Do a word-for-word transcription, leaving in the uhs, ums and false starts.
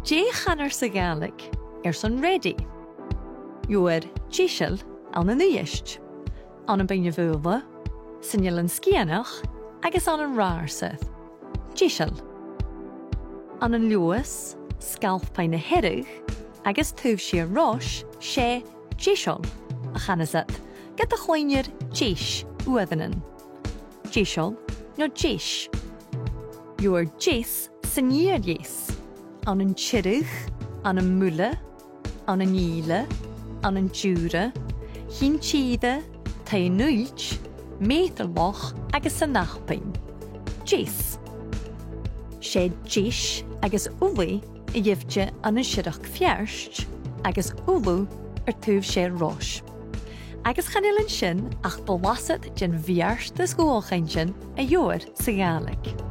Dè chanar sa Ghàidhlig airson ready? Gheibhear deiseil ann an Uibhist, ann am Beinn na Faoghla, san Eilean Sgitheanach agus ann an Ratharsair. Deiseil. Ann an Leòdhas, Sgalpaigh na Hearadh agus taobh siar Rois, 's e deiseil a chanas iad, ged a chluinnear deis uaireannan. Deiseil no deis. Gheibhear deas san fhìor dheas, ann an Tiriodh, ann am Muile, ann an Ìle, ann an Diùra, Cinn Tìre, Taigh an Uillt, Meadharloch agus san Apainn. Deas. 'S e deis agus ullaidh a gheibhte ann an Siorrachd Pheairt agus uladh air taobh siar Rois. Agus chan eil an sin ach blasad den bheartas dhualchainntean a gheibhear sa Ghàidhlig.